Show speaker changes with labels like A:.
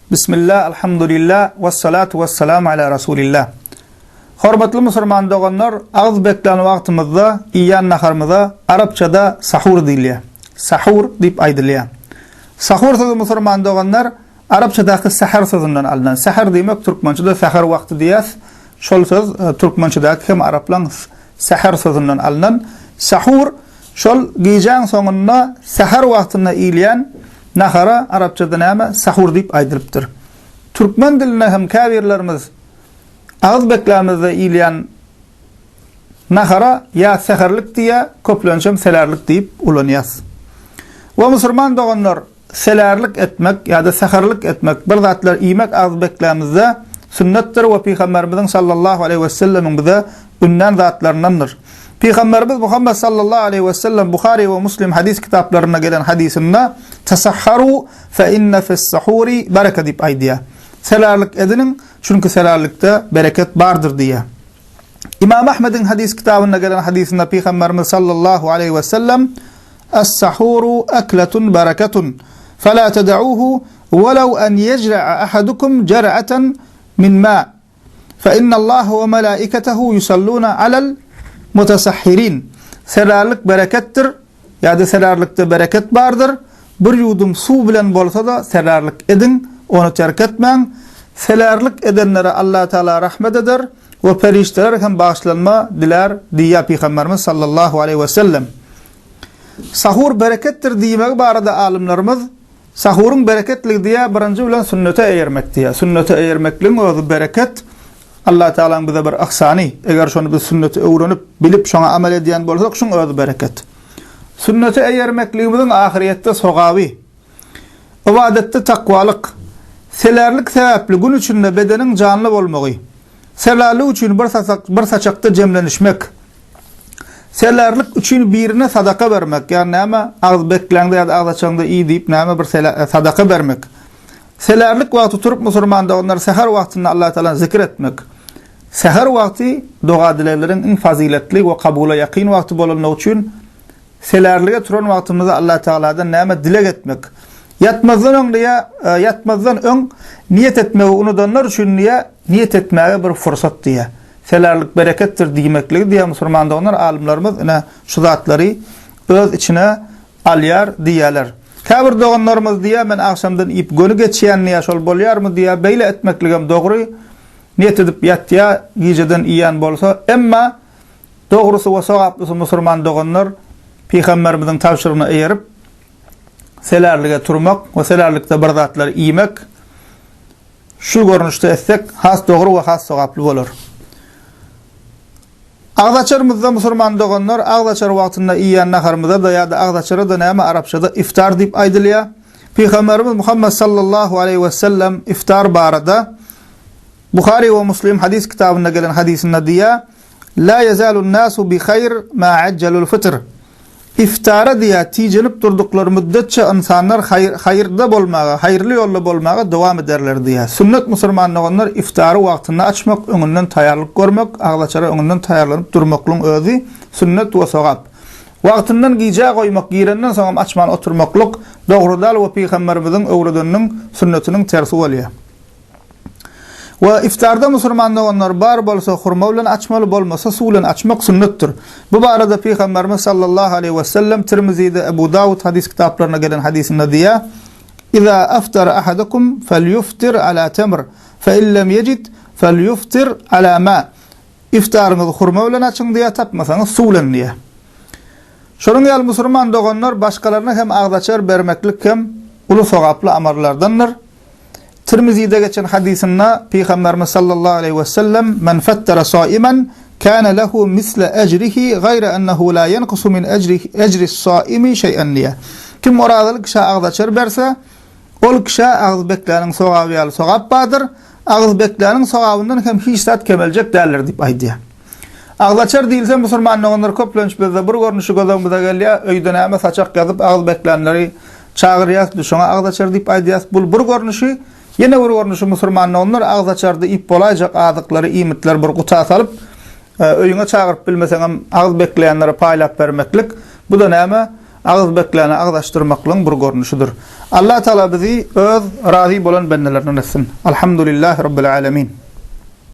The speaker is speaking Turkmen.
A: Bismillah, Alhamdulillah, wessalatu wessalamu ala Rasulillah. Hormatly musulman doganlar, agyz beklän wagtymyzda iýen naharymyza arapçada sahur diýilýär. Sahur diýip aýdylýar. Sahur sözi musulman doganlar arapçadaky säher sözünden alnan. Säher diýmek türkmençede säher wagty diýýäs. Şol söz e, türkmençedäki hem araplaň säher sözünden alnan. Sahur Şol gijäň soňunda säher wagtynda iýilýän nahara arapçada näme sahur diýip aýdylypdyr. Türkmen dilinde hem käbirlerimiz agyz beklämizde iýilýän nahara ýa säherlik diýýär, köplençem selärlik diýip ulanýas. We musurman doganlar Selärlik etmek ýa-da säherlik etmek, bir zatlar iýmek agyz beklämizde sünnetdir we Pygamberimiziň sallallahu aleýhi wesellemiň bize ündän zatlaryndandyr. Pygamberimiz Muhammet sallallahu aleýhi wesellem Buhary we Muslim hadys kitaplarynda gelen hadysynda Tasahharu fe inne fis-sahuri bereke diýip aýdýar. Selärlik ediniň, çünki selärlikde bereket bardyr diýýär. Imam Ahmediň hadys kitabynda gelen hadysynda Pygamberimiz sallallahu aleýhi we sellem Es-sahuru akletun bereketun fela ted'uhu welew en yejra'a ahadukum jer'atan min ma fe innallaha we melaiketehu yusalluna alel mutasahhirin Selärlik bereketdir Ýa-da selärlikde bereket bardyr. Bir ýuwdum suw bilen bolsa-da selärlik ediň, ony terk etmäň. Selärlik edenlere Allatagala rahmet eder we perişdeler hem bagyşlanma dilär diýýär Pygamberimiz sallallahu aleýhi wesellem. Sahur bereketdir diýmegi barada alymlarymyz, Sahuryň bereketligi diýýär, birinji bilen sünnete eýermek diýýär. Sünnete eýermekligiň özi bereket. Allah Tagalaň bize bir yhsany, eger şony biz sünneti öwrenip, bilip şoňa amal edýän bolsak, şuň özi bereket. Sünnete eýermekligimiziň ahyrýetde sogaby, ybadatda takwalyk, selärlik sebäpli gün içinde bedeniň janly bolmagy, selärlik üçin bir saçak, bir saçakda jemlenişmek, selärlik üçin birine sadaka bermek, ýagny näme, agyz bekläňde ýa-da agyz açaňda iý diýip näme bir sadaka bermek, Selärlik wagty turup musurman doganlar säher wagtynda Allah Tagalany zikir etmek. Säher wagty doga-dilegleriň iň fazyletli we kabula ýakyn wagty bolanlygy üçin selärlige turan wagtymyzda Allah Tagaladan näme dileg etmek. Ýatmazdan öň diýä, ýatmazdan öň niýet etmegi unudanlar üçin diýä, niýet etmäge bir fursat diýä. Selärlik bereketdir diýmekligi diýä musurman doganlar alymlarymyz ine şu zatlary öz içine Alýar diýýäler. Käbir doganlarymyz diýýär, men agşamdan iýip göni geçýän diýýär, şol bolýarmy diýýär. Beýle etmekligem dogry. Niýet edip ýatýar, gijeden iýen bolsa. Emma dogrusy we sogaplysy musurman doganlar Pygamberimiziň tabşyrygyna eýerip, selärlige turmak we selärlikde bir zatlar iýmek şu görnüşde etsek has dogry we has sogaply bolar. Agzaçarymyzda musurman doganlar agzaçar wagtynda iýýän naharymyza-da ýa-da agzaçara-da näme arapçada iftar diýip aýdylýar. Pygamberimiz Muhammet sallallahu aleýhi we sellem iftar barada Buhary we Muslim hadys kitabynda gelen hadysynda diýýär, La ýezalun nasu bi haýr ma ajjalul fitr. Iftara diýýär, tijenip durduklary müddetçe ynsanlar haýyr, haýyrda bolmaga, haýyrly ýolda bolmaga dowam ederler diýýär. Sünnet musulman doganlar iftary wagtynda açmak, öňünden taýýarlyk görmek, agzaçara öňünden taýýarlanyp durmaklygyň özi sünnet we sogap. Wagtyndan gijä goýmak, girenden soňam açman oturmaklyk dogry dal we pygamberimiziň öwredeniniň sünnetiniň tersi bolýar. We iftarda musulman doganlar bar bolsa hurma bilen açmaly, bolmasa suw bilen açmak sünnetdir. Bu barada Pygamberimiz sallallahu aleýhi we sellem Tirmizide, Ebu Dawud hadys kitaplarynda gelen hadysynda diýýär, Iza aftara ahadukum felyuftir ala temr, fe in lem yejid felyuftir ala ma. Iftaryňyzy hurma bilen açyň diýýär, tapmasaňyz suw bilen diýýär. Şonuň ýaly musulman doganlar başgalaryna hem agzaçar bermeklik hem uly sogaply amallardandyr. Tirmizide geçen hadysynda Pygamberimiz sallallahu aleýhi we sellem, Men fettara saimen kana lehu misle ejrihi gaýra ennehu la ýenkusu min ejris-saimi şeý'en diýýär. Kim orazaly kişä agzaçar berse, ol kişä agyz bekläniň sogaby ýaly sogap bardyr, agyz bekläniň sogabyndan hem hiç zat kemeljek däldir diýip aýdýar. Agzaçar diýilse musulman doganlar köplenç bizde bir görnüşi göz öňümize gelýär, öýde näme saçak ýazyp agyz beklänleri Çagyrýas, biz şoňa agzaçar diýip aýdýas. Bul bir görnüşi. Ýene bir görnüşi musurman doganlar agzaçarda iýip bolaýjak azyklary, iýmitleri bir guta salyp, öýüňe çagyryp bilmeseňem agyz bekleýänlere paýlap bermeklik. Bu-da näme? Agyz bekläne agyz açdyrmaklygyň bir görnüşidir. Allah Tagala bizi öz razy bolan bendelerinden etsin. Alhamdulillahi Rabbil Alemin.